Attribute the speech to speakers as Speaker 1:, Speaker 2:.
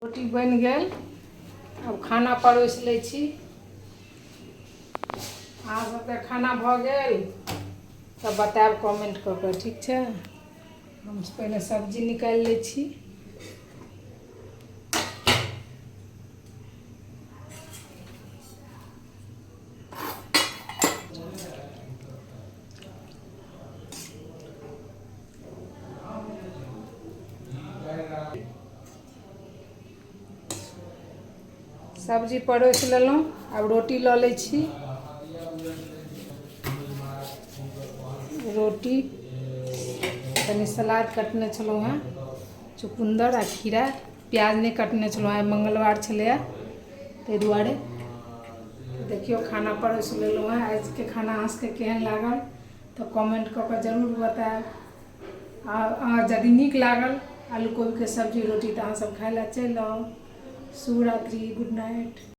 Speaker 1: रोटी बनि गेल, आब खाना परोसि लै छी। अहाँ सबके खाना भऽ गेल तऽ बतायब कमेंट कऽ कऽ, ठीक छै? हम पहिले सब्जी निकालि लै छी। सब्जी परोसि लेलहुँ, आब रोटी लऽ लै छी। रोटी, कनि सलाद कटने छलहुँ हेँ, चुकुन्दर आ खीरा। प्याज नहि कटने छलहुँ, आइ मंगलवार छलैए ताहि दुआरे। देखियौ, खाना परोसि लेलहुँ हेँ। आजके खाना अहाँ सबके केहन लागल तऽ कमेंट कऽ कऽ जरूर बतायब। आ अहाँ यदि नीक लागल आलू कोबीके सब्जी रोटी तऽ अहाँसभ खाय लए चलि आउ। शुभरात्रि, गुड नाइट।